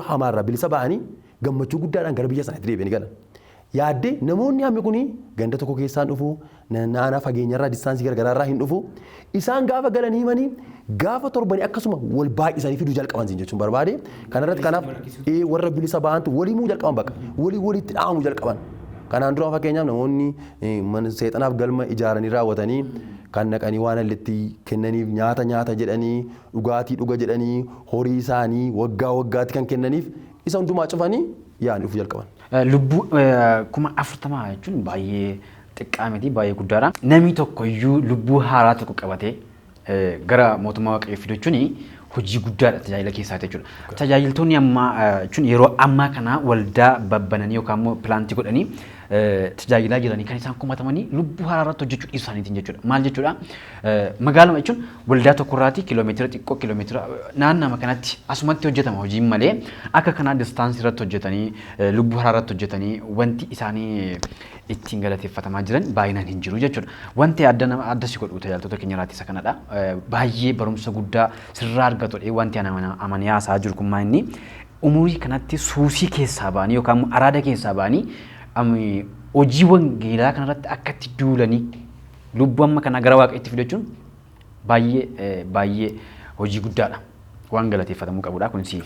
Hamaarraa bilisa ba'anii gammachuu guddaadhaan gara biyya sanaatti deebi'anii galan. Yaaddee namoonni hammi kuni ganda tokko keessaan dhufu, naanaa fageenyarraa distaansii garagaraarraa hin dhufu. Isaan gaafa galanii himanii gaafa torbanii akkasuma wal baay'isanii fiduu jalqaban siin jechuun barbaade. Kanarratti kanaaf warra bilisa ba'antu walii himuu jalqaban bakka walii walitti dhaamuu jalqaban. Kanaan dura fakkeenyaaf namoonni seexanaaf galma ijaaranii raawwatanii kan naqanii waan allitti kennaniif nyaata nyaata jedhanii dhugaatii dhuga jedhanii horii isaanii waggaa waggaatti kan kennaniif isa hundumaa cufanii yaa'anii dhufuu jalqaban. Lubbuu 40,000 jechuun baay'ee xiqqaa miti, baay'ee guddaadha. Namni tokko iyyuu lubbuu haaraa tokko qabatee gara mootummaa Waaqayyoo fidu jechuun hojii guddaadha tajaajila keessaati jechuudha. Tajaajiltoonni ammaa jechuun yeroo ammaa kana waldaa babbananii yookaan immoo pilaantii godhanii tajaajilaa jiranii kan isaan kumatamanii lubbuu haaraa irratti hojjechuu dhiisuu isaaniitiin jechuudha. Maal jechuudha? Magaaluma jechuun waldaa tokkorraatii kiiloomeetira xiqqoo kiiloomeetira naannama kanatti asumatti hojjetama hojiin malee akka kanaa distaansii irratti hojjetanii lubbuu haaraa irratti hojjetanii wanti isaanii ittiin galateeffatamaa jiran baay'inaan hin jiru jechuudha. Wanti adda nama adda si godhu tajaajiltoota keenya irraatti isa kanadha. Baay'ee barumsa guddaa sirraa argatu wanti ani amanee haasa'aa jiru kun maa inni umurii kanatti suusii keessaa ba'anii yookaan immoo araada keessaa ba'anii hojii wangeelaa kanarratti akka itti duulanii lubbuu amma kanaa gara Waaqayyootti fidachuun baay'ee baay'ee hojii guddaadha. Waan galateeffatamuu qabudha kun siif.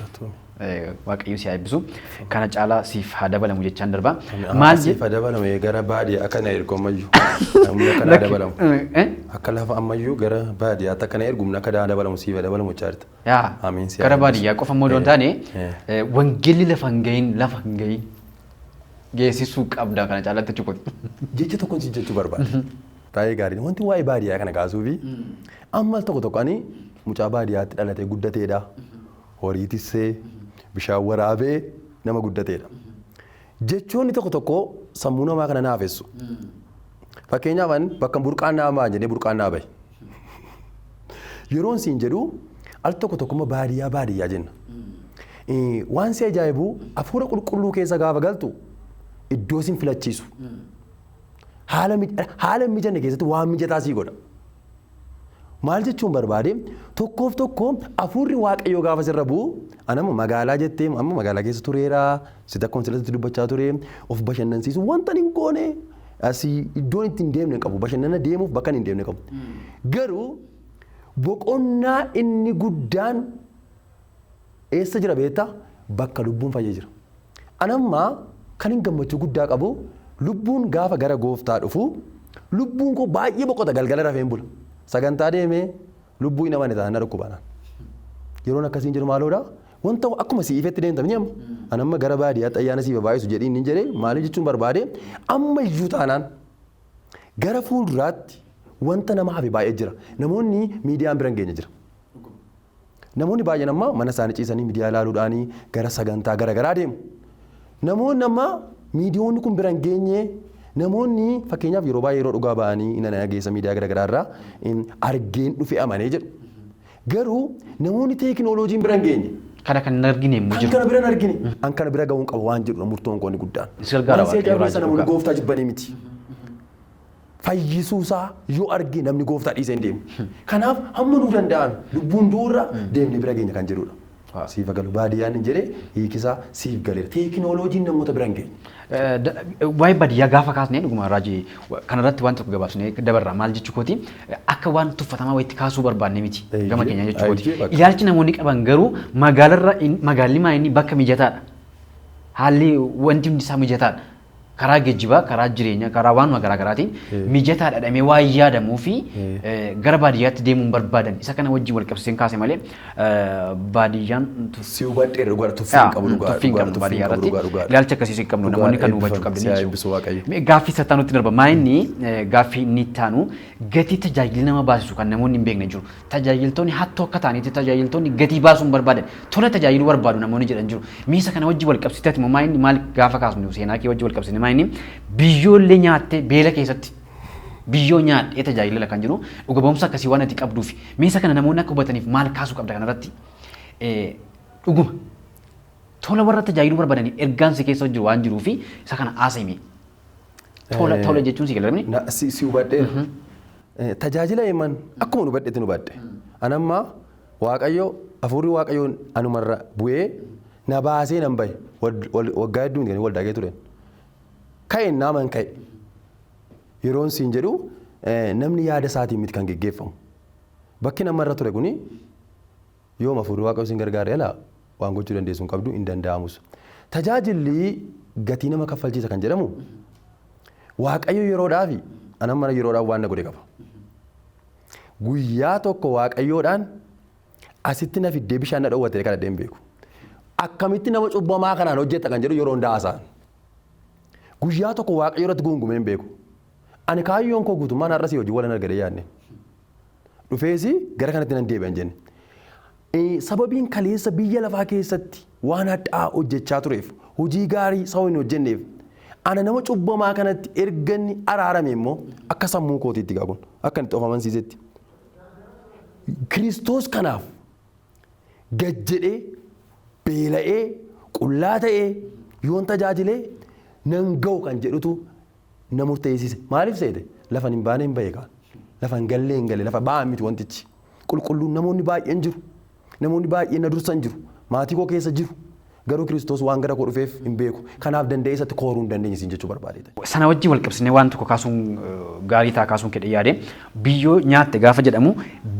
Waaqayyo si haa eebbisu. Kana caalaa siif haa dabalamu jechaan darba. Maal siif haa dabalamu gara baadiyyaa akka na ergu ammayyuu. Humna akka naa dabalamu. Akka lafa ammayyuu gara baadiyyaatti akka na ergu humna akka naa dabalamu siif haa dabalamu jechaa jirta. Yaa Amiin si haa gara eebbisu. Baadiyyaa qofa immoo hin taane wangeelli lafa hin gahin lafa hin gahin geessisuu qabda kana caalatti jechuudha. Jecha tokkoon si jechuu barbaada. Baay'ee gaariidha. Wanti waa'ee baadiyyaa kana kaasuu fi amma al tokko tokko ani mucaa baadiyyaatti dhalatee guddateedha. Horii tissee, bishaan waraabee nama guddateedha. Jechoonni tokko tokko sammuu namaa kana naafessu. Fakkeenyaaf ani bakka burqaan naa ba'a jedhee burqaan naa bahe. Yeroon siin jedhu al tokko tokko baadiyyaa baadiyyaa jenna. Waan si ajaa'ibu hafuura qulqulluu keessa gaafa galtu iddoo sin filachiisu. Haala hin mijanne keessatti waan mijataa sii godha. Maal jechuun barbaade, tokkoof tokko hafuurri Waaqayyoo gaafa sirra bu'u, anama magaalaa jettee amma magaalaa keessa tureera, sitti akkuma sirratti dubbachaa ture, of bashannansiisu wanta hin goone, asii iddoon itti hin deemne hin qabu, bashannana deemuuf bakka hin deemne qabu. Garuu boqonnaa inni guddaan eessa jira beektaa? Bakka lubbuun fayyee jira. Anamma kan hin gammachuu guddaa qabu lubbuun gaafa gara gooftaa dhufu lubbuun koo baay'ee boqota, galgala rafeen bula. Sagantaa deemee lubbuu hin amane taanaan na dhukkuba anaan. Yeroon akkasiin jiru maaloodha? Wanta akkuma si ifetti deemta miti amma. Anamma gara baadiyyaatti ayyaana siif baay'isu jedhiin hin jedhee maaliif jechuun barbaade, amma iyyuu taanaan gara fuulduraatti wanta nama hafe baay'ee jira. Namoonni miidiyaan bira hin geenye jira. Namoonni baay'een amma mana isaanii ciisanii miidiyaa ilaaluudhaan gara sagantaa gara garaa deemu. Namoonni amma miidiyoonni kun bira hin geenye, namoonni fakkeenyaaf yeroo baay'ee yeroo dhugaa ba'anii inni dhageessa miidiyaa gara garaa irraa argeen dhufe amanee jedhu. Garuu namoonni teekinooloojiin bira hin geenye. Kana kan hin argine immoo Kan jiru. kana bira hin argine. An kana bira ga'uun qaba waan jedhudha murtoon koo inni guddaan. Si gargaara Waan si Waaqayyo ajaa'ibu raajii namoonni dhugaa. gooftaa jibbanii miti. Fayyisuusaa yoo arge namni gooftaa dhiisee hin deemu. Kanaaf hamma nuu danda'an lubbuun du'urra deemnee bira geenya kan jedhudha. Siif galu baadiyyaan hin jedhee hiikisaa siif galeera. Teekinooloojiin namoota bira hin geenye. Waa'ee baadiyyaa gaafa kaasnee dhuguma raajii kanarratti waan tokko gabaabsinee dabarra. Maal jechuu kooti, akka waan tuffatamaa wayitti kaasuu barbaanne miti gama keenya jechuu kooti. Ilaalchi namoonni qaban garuu magaalarra magaalli maa inni bakka mijataadha. Haalli wanti hundi isaa mijataadha. Karaa geejjibaa, karaa jireenyaa, karaa waanuma garaa garaatiin mijataadha jedhamee waan yaadamuu fi gara baadiyyaatti deemuun barbaadan isa kana wajjin wal qabsiiseen kaase malee baadiyyaan Si hubadheera, dhugaadha, tuffii hin qabu, dhugaadha. Tuffii hin qabnu tuffii hin baadiyyaa qabu, irratti. Dhugaadha. Ilaalcha akkasii hin qabnu, namoonni kan hubachuu Eebbifame, qabdan si haa jechuudha. eebbisu Waaqayyo. Mee gaaffii isa nutti darba. Maa inni gaaffii inni itti aanu gatii tajaajila nama baasisu kan namoonni hin beekne jiru. Tajaajiltoonni hattoo akka ta'anitti tajaajiltoonni gatii baasuu hin barbaadan. Tola tajaajiluu barbaadu namoonni jedhan jiru. Mee isa kana wajjin wal qabsiistee ati immoo maa inni maal gaafa kaasnu seenaa kee wajjin wal qabsiisne maa inni biyyoollee nyaattee beela keessatti biyyoo nyaadhee tajaajila kan jiru dhuga ba'umsa akkasii waan ati qabduuf mee isa kana namoonni akka hubataniif maal kaasuu qabda kanarratti? Dhuguma tola warra tajaajiluu barbaadaniif ergaan si keessa jiru waan jiruufi isa kana haasa'ime. Tola tola jechuun si galamni. Si hubadheera. Tajaajila himan akkuma nu hubadhetti nu hubadhe. Anamma Waaqayyo hafuurri Waaqayyoon anumarra bu'ee Na baasee nan bahe. Waggaa hedduu miti kan waldaa kee tureen. Ka'een naaman ka'e. Yeroon siin jedhu namni yaada isaatiin miti kan geggeeffamu. Bakki nama irra ture kuni yooma hafuurri Waaqayyoo siin gargaare alaa waan gochuu dandeessu hin qabdu, hin danda'amus. Tajaajilli gatii nama kaffalchiisa kan jedhamu Waaqayyo yeroodhaafi anan mana yeroodhaaf waan na godhe qaba. Guyyaa tokko Waaqayyoodhaan asitti na fiddee bishaan na dhowwatte kadhadhee hin beeku. Akkamitti nama cubbamaa kanaan hojjetta kan jedhu yeroo hundaa haasa'an. Guyyaa tokko Waaqayyo irratti guungumee hin beeku. Ani kaayyoon koo guutummaan har'a si hojii walan argadee yaadne. Dhufeesi gara kanatti nan deebi'a hin jenne. Sababiin kaleessa biyya lafaa keessatti waan hadhaa'aa hojjechaa tureef, hojii gaarii sababa hin hojjenneef, ana nama cubbamaa kanatti erga inni araarame immoo akka sammuu kootiitti egaa kun akka inni itti of amansiisetti. Kiristoos kanaaf gad jedhee beela'ee qullaa ta'ee yoon tajaajilee nan ga'u kan jedhutu na murteessise. Maaliif seete? Lafan hin baane hin bahe kaa. Lafa hin gallee hin gale. Lafa ba'an miti wantichi. Qulqulluun namoonni baay'een jiru. Namoonni baay'een na dursan jiru. Maatii koo keessa jiru. Garuu Kiristoos waan gara koo dhufeef hin beeku. Kanaaf danda'ee isatti kooruu hin dandeenye siin jechuu barbaade. Sana wajjin wal qabsiisnee waan tokko kaasuun gaarii ta'a kaasuun kedhe yaade biyyoo nyaatte gaafa jedhamu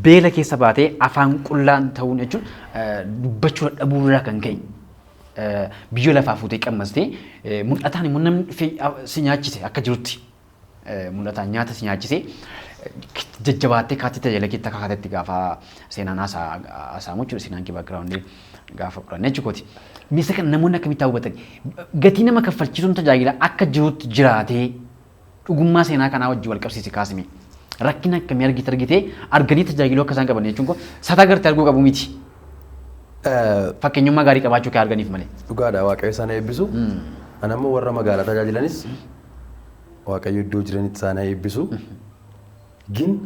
beela keessa baatee afaan qullaan ta'uun jechuun dubbachuu dadhabuu irraa kan ka'e biyyoo lafaa fuutee qammastee mul'ataan immoo namni dhufee si nyaachise akka jirutti mul'ataan nyaata si nyaachise jajjabaattee kaatti tajaajila keetti akka kaatetti gaafa seenaan haasa'amu jechuudha seenaan kee background gaafa qoranne jechuukooti. Meeshaa kana namoonni akkamitti hubatan gatii nama kaffalchiisuun tajaajila akka jirutti jiraatee dhugummaa seenaa kanaa wajjin wal qabsiise kaasime. Rakkina akkamii argite argitee arganii tajaajiluu akka isaan qaban jechuun koo sataa gartee arguu qabu miti. Fakkeenyummaa gaarii qabaachuu kee arganiif malee. Dhugaadha, Waaqayyo isaan eebbisu. Ani ammoo warra magaalaa tajaajilanis Waaqayyo iddoo jiranitti isaan haa eebbisu. Gin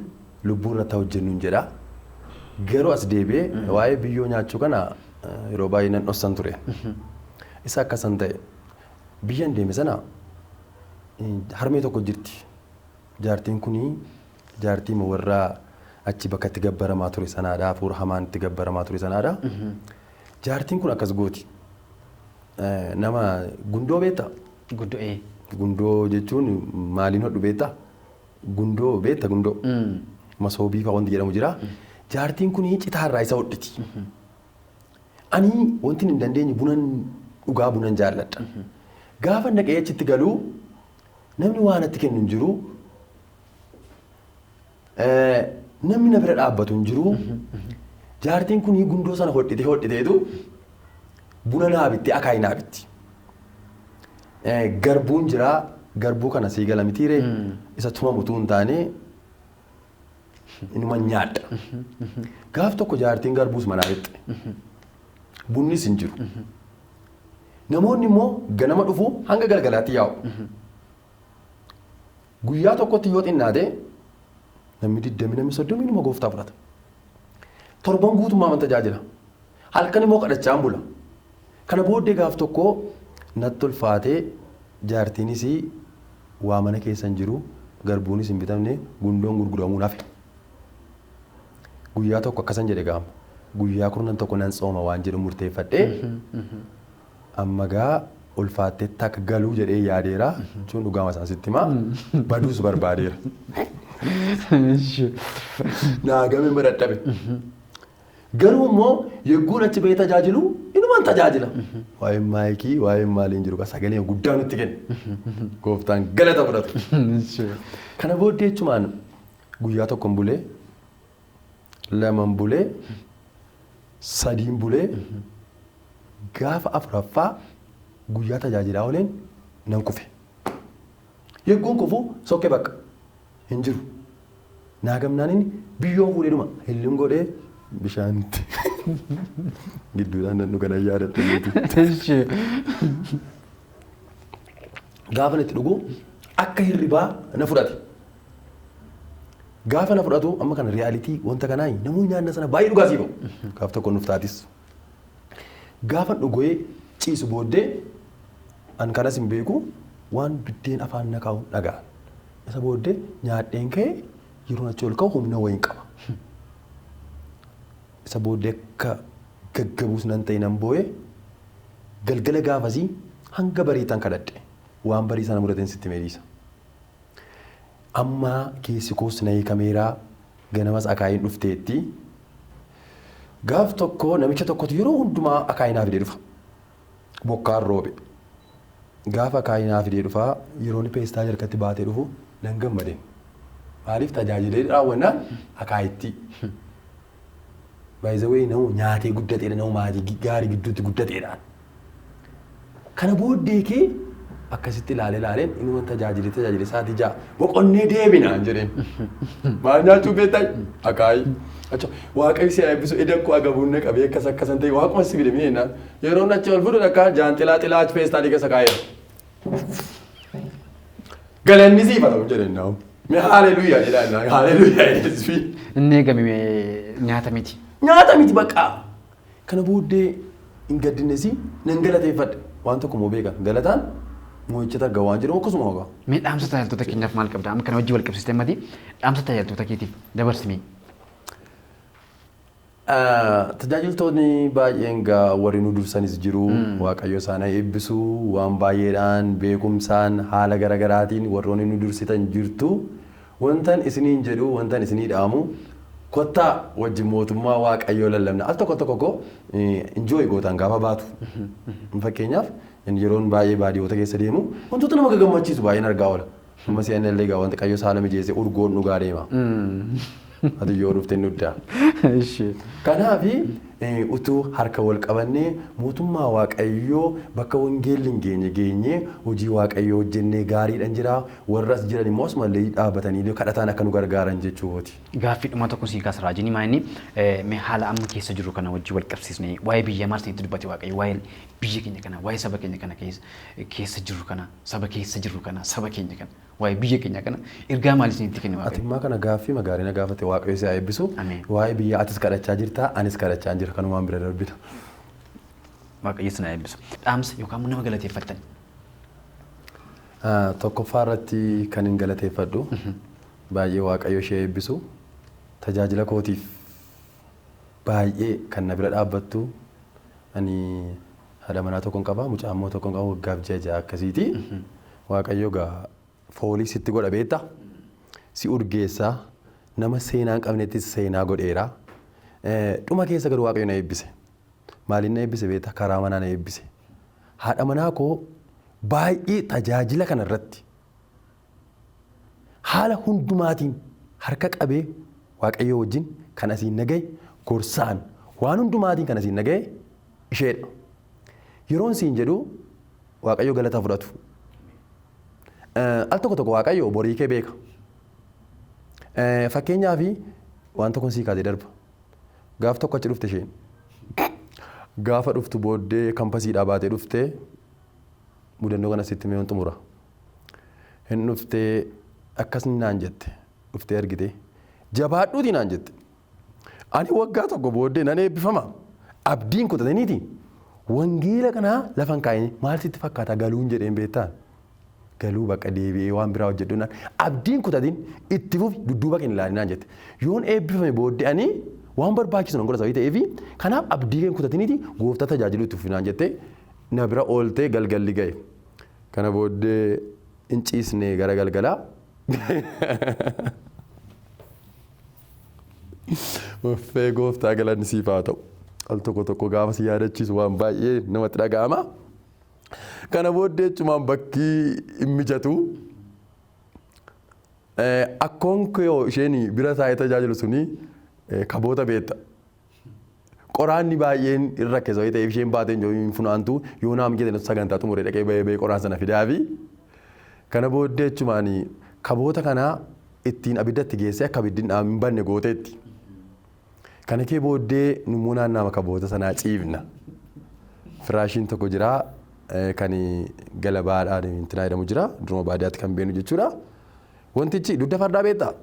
lubbuu irratti haa hojjennuun jedha. Garuu as deebi'ee waa'ee biyyoo nyaachuu kana yeroo baay'ee nan dhossan ture. Isa akkasan ta'e biyyan deeme sana harmee tokko jirti. Jaartiin kuni jaartii warra achi bakka itti gabbaramaa ture sanaadha. Hafuura hamaan itti gabbaramaa ture sanaadha. Jaartiin kun akkas gooti. Nama gundoo beektaa? Guddoo ee. Gundoo jechuun maaliin hodhu beektaa? Gundoo beekta gundoo? Masoobii fa'aa wanti jedhamu jira. Jaartiin kun citaarraa isa hodhiti. Ani wanti hin dandeenye bunan dhugaa, bunan jaalladha. Gaafa dhaqee achitti galuu namni waan natti kennu hin jiru. Namni na bira dhaabbatu hin jiru. Jaartiin kun gundoo sana hodhitee hodhiteetu buna naa bitti, akaayii naa bitti. Garbuun jira, garbuu kana sii gala mitiiree, isa tumamu utuu hin taane inuma nyaadha. Gaaf tokko jaartiin garbuus manaa fixxe. Bunnis hin jiru. Namoonni immoo ganama dhufu hanga galgalaatti yaa'u. Guyyaa tokkotti yoo xinnaate namni 20, namni 30 inuma gooftaa fudhata. Torban guutummaa man tajaajila. Halkan immoo kadhachaan bula. Kana booddee gaaf tokko natti ulfaatee, jaartiinis waa mana keessa hin jiru, garbuunis hin bitamne, gundoon gurguramuun hafe. Guyyaa tokko akkasan jedhe gaama. Guyyaa kurnan tokko nan tsooma waan jedhu murteeffadhee, amma gaa ulfaattee takka galuu jedhee yaadeera. Jechuun dhugaama isaan sitti himaa, baduus barbaadeera. Naa game madadhabe. Garuu immoo yegguun achi bahee tajaajilu inumaan tajaajila. Waa'een maayikii, waa'een maaliin jiru sagalee guddaa nutti kenne. Gooftaan galata fudhatu. Kana booddee jechumaan guyyaa tokkon bulee, laman bulee, sadiin bulee, gaafa afuraffaa guyyaa tajaajilaa ooleen nan kufe. Yegguun kufu sokke bakka hin jiru. Naa gamnaan inni biyyoo fuudhee dhuma hillin godhee bishaanitti gidduudhaan nan dhuga nan yaadadha guutuutti. Gaafa itti dhugu akka hirribaa na fudhate. Gaafa na fudhatu amma kana reality wanta kanaa namoonni naannoo sana baay'ee dhugaa sii ba'u. Gaaf tokko nuuf taatis. Gaafa dhugee ciisu booddee an kanas hin beeku, waan biddeen afaan na kaa'u dhaga'an. Isa booddee nyaadheen ka'e, yeroo achi ol ka'u humna wayiin qaba. Isa booddee akka gaggabuus nan ta'e, nan boo'e. Galgala gaafasii hanga bariitan kadhadhe. Waan barii sana mudateen sitti meediisa. Amma keessi koos na hiikameeraa, ganamas akaayiin dhufteetti. Gaaf tokko namicha tokkotu yeroo hundumaa akaayii naa fidee dhufa. Bokkaan roobe. Gaafa akaayii naa fidee dhufaa yeroo inni peestaalii harkatti baatee dhufu nan gammade. Maaliif tajaajilee raawwannaan akaayitti. By the way, nama nyaatee guddateedha, nama maatii gaarii gidduutti guddateedha. Kana booddee kee akkasitti ilaalee ilaaleen inni tajaajilee tajaajilee sa'aatii 6 boqonnee deebinaan jedheen. Maal nyaachuu beektaa? Akaayii. Acha Waaqayyo si haa eebbisu, ida koo agabuun na qabee akkas akkasan ta'e waaquma si fide mi'eennaan. Yeroo inni achi ol fuudhu takka jaanxilaa xilaa achi feestaalii keessa kaa'eera. Galanni siif haa ta'u jedheen naa'u. Mee haaleluuyaa jedhaa innaan haaleluuyaa jedhee. Inni eegame nyaata miti. Nyaata miti bakka. Kana booddee hin gaddinesi nan galateeffadhe. Waan tokko immoo beekan galataan mo'icha targa waan jedhamu akkasuma hogaa. Mee dhaamsa tajaajiltoota keenyaaf maal qabda? Amma kana wajjin wal qabsiistee ammati dhaamsa tajaajiltoota keetiif dabarsi mee. Tajaajiltoonni baay'een gaa warri nu dursanis jiru. Waaqayyo isaan haa eebbisu. Waan baay'eedhaan, beekumsaan, haala garaagaraatiin warroonni nu dursitan jirtu. Wantan isiniin jedhu, wantan isinii dhaamu, kottaa wajjin mootummaa Waaqayyoo lallabna. Al tokko tokko koo enjoy gootaan gaafa baatu. Fakkeenyaaf, yeroon baay'ee baadiyyoota keessa deemu wantoota nama gagammachiisu baay'een argaa oola. Amma si'anna illee gaa wanti qayyoo saala mijeesse urgoon dhugaa deema. Ati yoo dhufte inni uddaa. Kanaaf utuu harka wal qabannee mootummaa Waaqayyoo bakka wangeelli hin geenye geenyee hojii Waaqayyoo hojjennee gaariidhaan jira. Warra as jiran immoo asumallee dhaabatanii kadhataan akka nu gargaaran jechuuti. Gaaffii dhumaa tokko sii kaasa raajinii maa inni mee haala amma keessa jiru kana wajjin wal qabsiisnee waa'ee biyya maal isinitti dubbate Waaqayyo, waa'ee biyya keenya kana, waa'ee saba keenya kana keessa jiru kana, saba keessa jiru kana, saba keenya kana, waa'ee biyya keenya kana ergaa maal isinitti kenne Ati Waaqayyo? Immaa kana gaaffii magaarii na gaafate, Waaqayyo si haa eebbisu. Ameen. Waa'ee biyya atis kadhachaa jirta, anis kadhachaa jira, kanumaan bira darbina. Waaqayyo si haa eebbisu. Dhaamsa yookaan nama galateeffattan. Tokkoffaa irratti kan hin galateeffadhu baay'ee Waaqayyo ishee eebbisu, tajaajila kootiif baay'ee kan na bira dhaabbattu, ani haadha manaa tokkon qaba, mucaa immoo tokkon qaba, waggaaf ji'a 6 akkasiiti. Waaqayyo gaa foolii sitti godha beektaa? Si urgeessa, nama seenaa hin qabnettis seenaa godheera. Dhuma keessa garuu Waaqayyo na eebbise. Maaliin na eebbise beektaa? Karaa manaa na eebbise. Haadha manaa koo baay'ee tajaajila kana irratti haala hundumaatiin harka qabee Waaqayyoo wajjin kan asiin na gahe, gorsaan waan hundumaatiin kan asiin na gahe isheedha. Yeroon siin jedhu Waaqayyo galata fudhatu. Al tokko tokko Waaqayyo borii kee beeka. Fakkeenyaaf waan tokkon sii kaasee darba. Gaaf tokko achi dhufte isheen. Gaafa dhuftu booddee kampasiidhaa baatee dhuftee, mudannoo kana sitti mee xumura. Hin dhuftee, akkas naan jette, dhuftee argite, jabaadhuutii naan jette. Ani waggaa tokko booddee nan eebbifama. Abdiin kutataniiti. Wangeela kanaa lafa hin kaa'in, maal sitti fakkaata galuun jedheen beektaa? Galuu bakka deebi'ee waan biraa hojjedhu naan, abdiin kutatin, itti fufi, dudduuba kee hin ilaalin naan jette. Yoon eebbifame booddee ani waan barbaachisu nan godha sababii ta'eefi, kanaaf abdii kee hin kutatiniiti gooftaa tajaajiluu itti fufi naan jette. Na bira ooltee galgalli ga'e. Kana booddee hin ciisne gara galgalaa. Uffee, gooftaa galanni siif haa ta'u. Al tokko tokko gaafa si yaadachiisu waan baay'ee namatti dhaga'ama. Kana booddee jechumaan bakki hin mijatu. Akkoon koo isheen bira taa'ee tajaajilu suni kaboota beekta. Qoraanni baay'een irra rakkisa wayii ta'eef isheen baateen jiru hin funaantu, yoo naa mijate sagantaa xumuree dhaqee bahee bahee qoraan sana fidaafi. Kana booddee jechumaan kaboota kanaa ittiin abidda itti geessee akka abiddi hin banne gooteetti. Kana kee booddee nummoo naannaama kaboota sanaa ciifna. Firaashiin tokko jira, kan galabaadhaan intinaa jedhamu jira, duruma baadiyyaatti kan beeknu jechuudha. Wantichi dugda fardaa beektaa?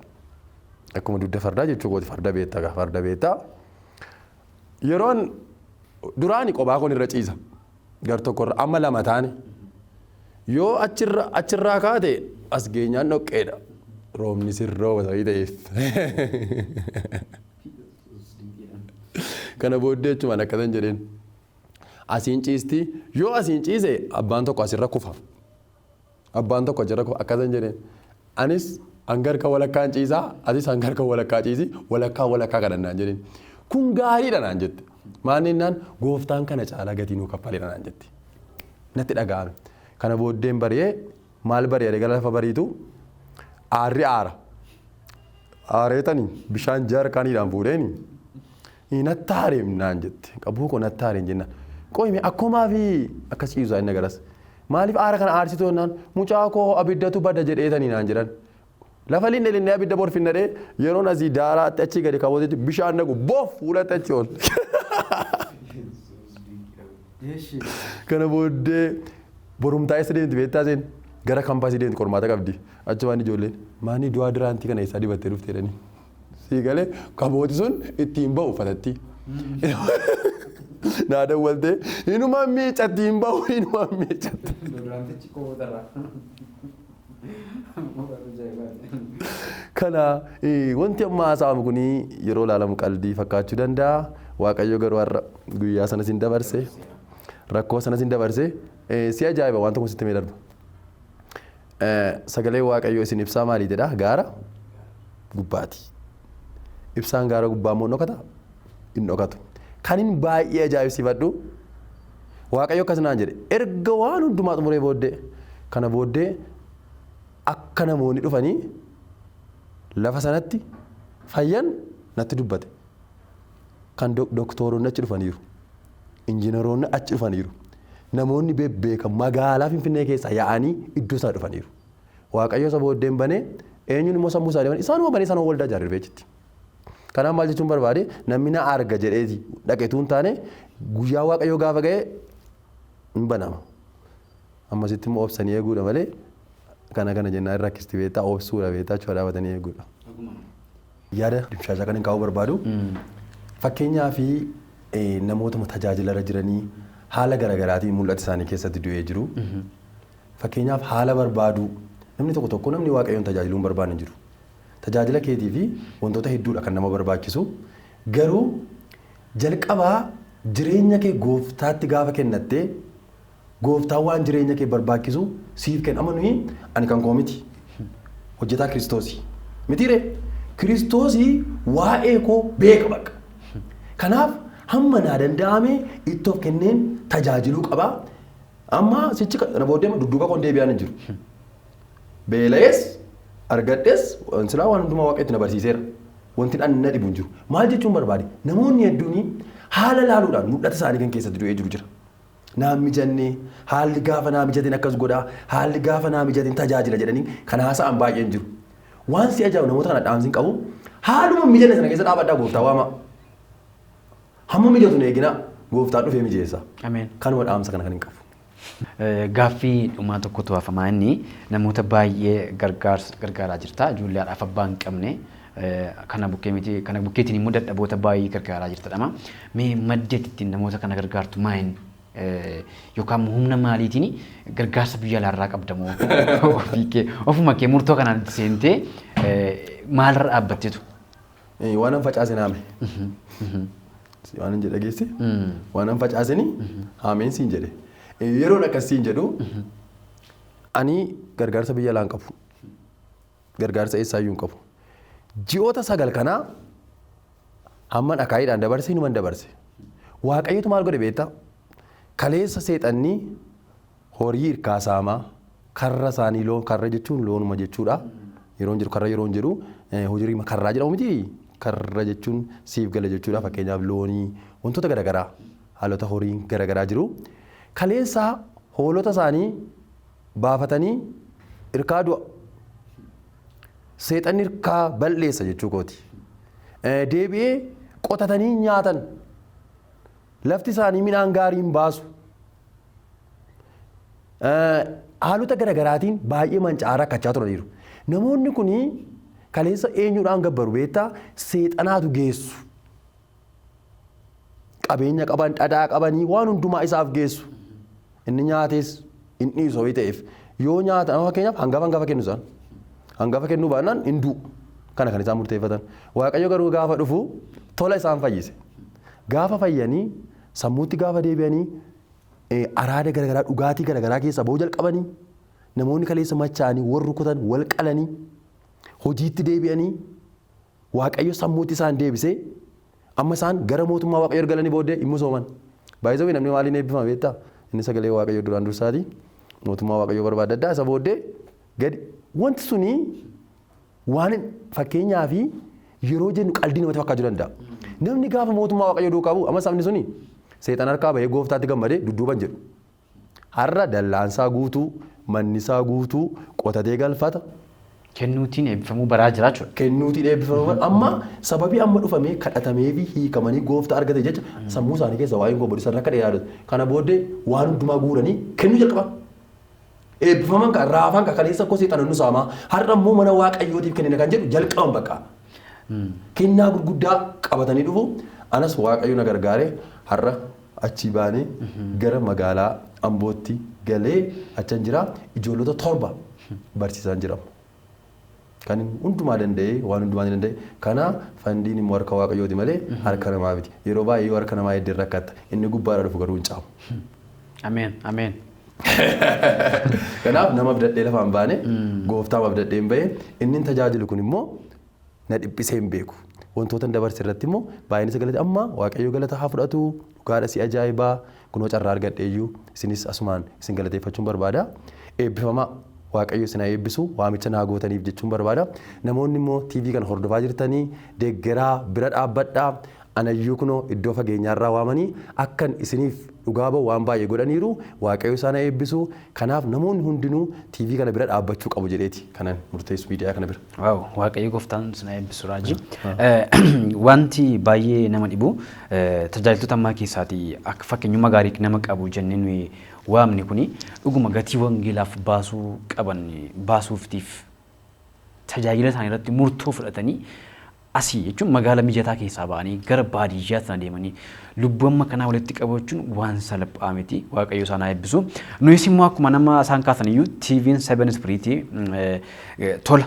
Akkuma dugda fardaa jechuu kooti, farda beektaa gaa, farda beektaa. Yeroon duraani qophaa koon irra ciisa. Gar tokkorra amma lama taane. Yoo achirraa kaate as geenyaan dhoqqeedha. Roobni sirrooba sababii ta'eef. Kana booddee jechumaan akkasan jedheen. Asiin ciisti, yoo asiin ciise abbaan tokko asirra kufa. Abbaan tokko achirra kufa akkasan jedheen. Anis hangarka walakkaan ciisaa, atis hangarka walakkaa ciisi, walakkaa walakkaa kadhannaan jedheen. Kun gaariidha naan jette. Maal jennaan gooftaan kana caalaa gatii nuu kaffaleera naan jette. Natti dhaga'ame. Kana booddeen bari'ee maal bari'ee gara lafa bariitu aarri aara. Aareetani bishaan jaarkaaniidhaan fuudheeni. Natti aareem naan jette. Qabuu koo natti aareen jennaan. Qoyime akkumaa fi akkas ciisaa inni garas. Maaliif aara kana aarsitu jennaan mucaa koo abiddatu bada jedheetanii naan jedhan. Lafa linne linne abidda borfinnadhee yeroon asii daaraatti achii gadi kaawwatetti bishaan naqu boof fuulatti achi ol. Kana booddee borumtaa eessa deemti beektaa seen gara kampaasii deemti qormaata qabdi. Achumaan ijoolleen maanii du'aa diraantii kana eessaa dibattee dhufte jedhanii. Sii galee kabooti sun ittiin ba'u uffatatti. Naa dawwaltee inuma miicatti hin ba'u inuma miicatti. Diraantichi kootarra. Kana wanti amma haasa'amu kun yeroo ilaalamu qaldii fakkaachuu danda'a. Waaqayyo garuu har'a guyyaa sana sin dabarse. Rakkoo sana sin dabarse. Si ajaa'iba waan tokko sitti mee darba. Sagalee Waaqayyoo isin ibsaa maalii jedha? Gaara gubbaati. Ibsaan gaara gubbaa immoo dhokata? Hin dhokatu. Kan hin baay'ee ajaa'ibsiifadhu Waaqayyo akkas naan jedhe erga waan hundumaa xumuree booddee kana booddee akka namoonni dhufanii lafa sanatti fayyan natti dubbate. Kan doktooronni achi dhufaniiru. Injiinaroonni achi dhufaniiru. Namoonni bebbeekan magaalaa Finfinnee keessaa yaa'anii iddoo sana dhufaniiru. Waaqayyo isa booddeen banee eenyuun immoo sammuu isaanii banee isaanuma banee isaanuma waldaa ijaaree dhufee achitti. Kanaaf maal jechuun barbaade namni na arga jedheeti dhaqetu hin taane guyyaa Waaqayyoo gaafa ga'e hin banama. Ammasitti immoo obsanii eeguudha malee kana kana jennaan rakkisti beektaa obsuudha beektaa achuma dhaabatanii eeguudha. Yaada dimshaashaa kan hin kaa'uu barbaadu fakkeenyaa fi namootuma tajaajila irra jiranii haala garaagaraatiin mul'ata isaanii keessatti du'ee jiru. Fakkeenyaaf haala barbaaduu namni tokko tokko namni Waaqayyoon tajaajiluu hin barbaanne jiru. Tajaajila keetii fi wantoota hedduudha kan nama barbaachisu. Garuu jalqabaa jireenya kee gooftaatti gaafa kennattee gooftaan waan jireenya kee barbaachisu siif kenna. Amma nuyi ani kan koo miti. Hojjetaa Kiristoosi. Mitiiree? Kiristoosii waa'ee koo beeka bakka. Kanaaf hamma naa danda'ame itti of kenneen tajaajiluu qaba. Amma sichi kana booddee dudduuba koon deebi'aan hin jiru. Beela'es argadhes silaa waan hundumaa Waaqayyo itti na barsiiseera. Wanti dhaan na dhibu hin jiru. Maal jechuun barbaade? Namoonni hedduun haala laaluudhaan mul'ata isaanii kan keessatti du'ee jiru jira. Naan mijannee haalli gaafa naa mijateen akkas godhaa haalli gaafa naa mijateen tajaajila jedhanii kan haasa'an baay'een jiru. Waan si ajaa'ibu namoota kana dhaamsi hin qabu haaluma mijanne sana keessa dhaabadhaa gooftaa waamaa. Hamma mijatu hin eeginaa gooftaan dhufee mijeessa. Ameen. Kanuma dhaamsa kana kan hin qabu. Gaaffii dhumaa tokkotu hafamaa inni namoota baay'ee gargaaraa jirta. Ijoollee haadhaaf abbaa hin qabne kana bukkee miti kana bukkeetiin immoo dadhaboota baay'ee gargaaraa jirta dhama. Mee maddi ati ittiin namoota kana gargaartu maal yookaan humna maaliitiin gargaarsa biyya alaarraa qabda moo ofii kee ofuma kee murtoo kanaan itti seentee maalirra dhaabbatteetu? Waan an facaase naame. Waan an jedhe geesse. Waan an facaaseni haameen siin jedhe. Yeroon akkas siin jedhu ani gargaarsa biyya alaa hin qabu. Gargaarsa eessaayyuu hin qabu. Ji'oota 9 kanaa hamman akaayiidhaan dabarse hinuman dabarse. Waaqayyotu maal godhe beektaa? Kaleessa seexanni horii hirkaa saamaa karra isaanii loon karra jechuun loonuma jechuudha. Yeroon jedhu karra yeroon jedhu hojii karraa jedhamu miti karra jechuun siif gala jechuudha. Fakkeenyaaf loonii wantoota garaagaraa haalota horiin garaagaraa jiru. Kaleessa hoolota isaanii baafatanii hirkaa du'a. Seexanni hirkaa bal'eessa jechuu kooti. Deebi'ee qotatanii nyaatan. Lafti isaanii midhaan gaarii hin baasu. Haalota garaagaraatiin baay'ee manca'aa rakkachaa turaniiru. Namoonni kun kaleessa eenyuudhaan gabbaru beektaa? Seexanaatu geessu. Qabeenya qaban, dhadhaa qabanii waan hundumaa isaaf geessu. Inni nyaates hin dhiisu horii ta'eef. Yoo nyaata amma fakkeenyaaf hangafa hangafa kennu isaan. Hangafa kennuu baannaan hin du'u. Kana kan isaan murteeffatan. Waaqayyo garuu gaafa dhufu tola isaan fayyise. Gaafa fayyanii sammuutti gaafa deebi'anii Araada garaagaraa, dhugaatii garaagaraa keessaa ba'uu jalqabanii, namoonni kaleessa machaa'anii wal rukutan, wal qalanii, hojiitti deebi'anii, Waaqayyo sammuutti isaan deebisee amma isaan gara mootummaa Waaqayyo galanii booddee hin musooman. Baay'ee namni maaliin eebbifama beektaa? Inni sagalee Waaqayyo duraan dursaati. Mootummaa Waaqayyo barbaadaddaa isa booddee gadi wanti suni waan fakkeenyaa fi yeroo jennu qaldii namatti fakkaachuu danda'a. Namni gaafa mootummaa Waaqayyo duukaa bu'u, amma sabni suni seexan harkaa bahee gooftaatti gammadee dudduuban jedhu. Har'a dallaansaa guutuu, mannisaa guutuu, qotatee galfata. Kennuutiin eebbifamuu baraa jira jechuudha. Kennuutiin eebbifamuu amma sababii amma dhufamee kadhatamee fi hiikamanii gooftaa argate jecha sammuu isaanii keessa waa'een koo bodisa rakka yaadatu. Kana booddee waan hundumaa guuranii kennuu jalqaban. Eebbifaman kan raafan kan kaleessa koo seexan nu saamaa, har'a immoo mana Waaqayyootiif kennina kan jedhu jalqaban bakka. Kennaa gurguddaa qabatanii dhufu. Anas Waaqayyo na gargaare, har'a achii baanee gara magaalaa Ambootti galee achan jira. Ijoollota 7 barsiisaan jira. Kan hundumaa danda'ee, waan hundumaa ni danda'e. Kana fandiin immoo harka Waaqayyooti malee harka namaa miti. Yeroo baay'ee yoo harka namaa eddeen rakkatta. Inni gubbaadhaa dhufu garuu hin caamu. Ameen. Ameen. Kanaaf nama abdadhee lafaan baane, gooftaa abdadhee hin bahe. Inni tajaajilu kun immoo na dhiphisee hin beeku. Wantoota dabarse irratti immoo baay'een isa galate. Amma Waaqayyo galata haa fudhatu. Dhugaadha, si ajaa'ibaa. Kunoo carraa argadhe iyyuu isinis asumaan isin galateeffachuun barbaada. Eebbifamaa, Waaqayyo isin haa eebbisu, waamicha naa gootaniif jechuun barbaada. Namoonni immoo TV kana hordofaa jirtanii deeggaraa, bira dhaabbadhaa. Anayyuu kunoo iddoo fageenyaarraa waamanii akkan isiniif dhugaa ba'u waan baay'ee godhaniiru. Waaqayyo isaan haa eebbisu. Kanaaf namoonni hundinuu TV kana bira dhaabbachuu qabu jedheeti kanan murteessu, miidiyaa kana bira. Waaw, Waaqayyo gooftaan isin haa eebbisu, Raajii. Wanti baay'ee nama dhibu, tajaajiltoota ammaa keessaatii akka fakkeenyummaa gaarii nama qabu jennee nuyi waamne kuni dhuguma gatii wangeelaaf baasuu qaban baasuuftiif tajaajila isaanii irratti murtoo fudhatanii, asii jechuun magaala mijataa keessaa ba'anii gara baadiyyaa sana deemanii lubbuu amma kanaa walitti qabachuun waan salphaa miti. Waaqayyo isaan haa eebbisu. Nuyis immoo akkuma nama isaan kaasan iyyuu TV'n Seven Spirit tola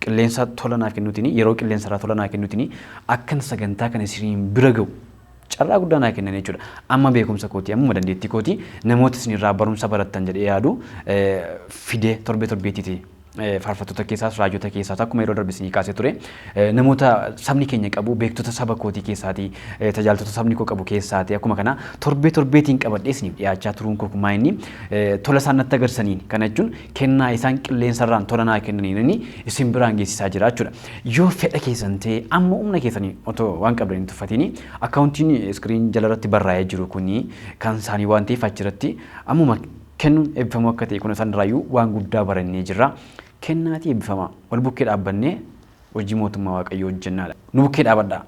qilleensa tola naa kennuutiin, yeroo qilleensa irraa tola naa kennuutiin akkan sagantaa kana isiniin bira ga'u carraa guddaa naa kennan jechuudha. Amma beekumsa kootii, ammuma dandeettii kootii namoota isinirraa barumsa barattan jedhee yaadu fidee torbee torbeetiiti, faarfattoota keessaas, raajota keessaas, akkuma yeroo darbe isinii kaasee ture, namoota sabni keenya qabu, beektota saba kootii keessaatii, tajaajiltoota sabni koo qabu keessaatii, akkuma kana torbee torbeetiin qabadhee isiniif dhiyaachaa turuun koo kumaa inni tola isaan natti agarsiisaniin, kana jechuun kennaa isaan qilleensarraan tola naa kennaniin inni isin biraan geessisaa jira jechuudha. Yoo fedha keessan ta'e, amma humna keessanii otoo waan qabdan hin tuffatini, akkaawuntiin iskiriin jalarratti barraa'ee jiru kuni kan isaanii waan ta'eef achirratti ammuma kennuun eebbifamuu akka ta'e kun isaan irraayyuu waan guddaa barannee jirra. Kennaatii eebbifamaa. Wal bukkee dhaabbannee hojii mootummaa Waaqayyoo hojjennaadha. Nu bukkee dhaabadhaa.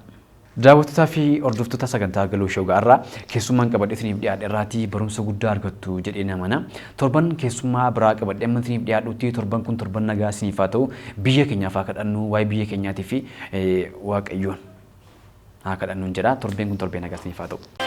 Daawwattootaa fi hordoftoota sagantaa Galoo Show irraa keessummaan qabadhee isiniif dhiyaadhe irraatii barumsa guddaa argattu jedhee namana. Torban keessummaa biraa qabadhee amma isiniif dhiyaadhutti, torban kun torban nagaa isiniif haa ta'u. Biyya keenyaaf haa kadhannu, waa'ee biyya keenyaatii fi Waaqayyoon haa kadhannuun jedha. Torbeen kun torbee nagaa isiniif haa ta'u.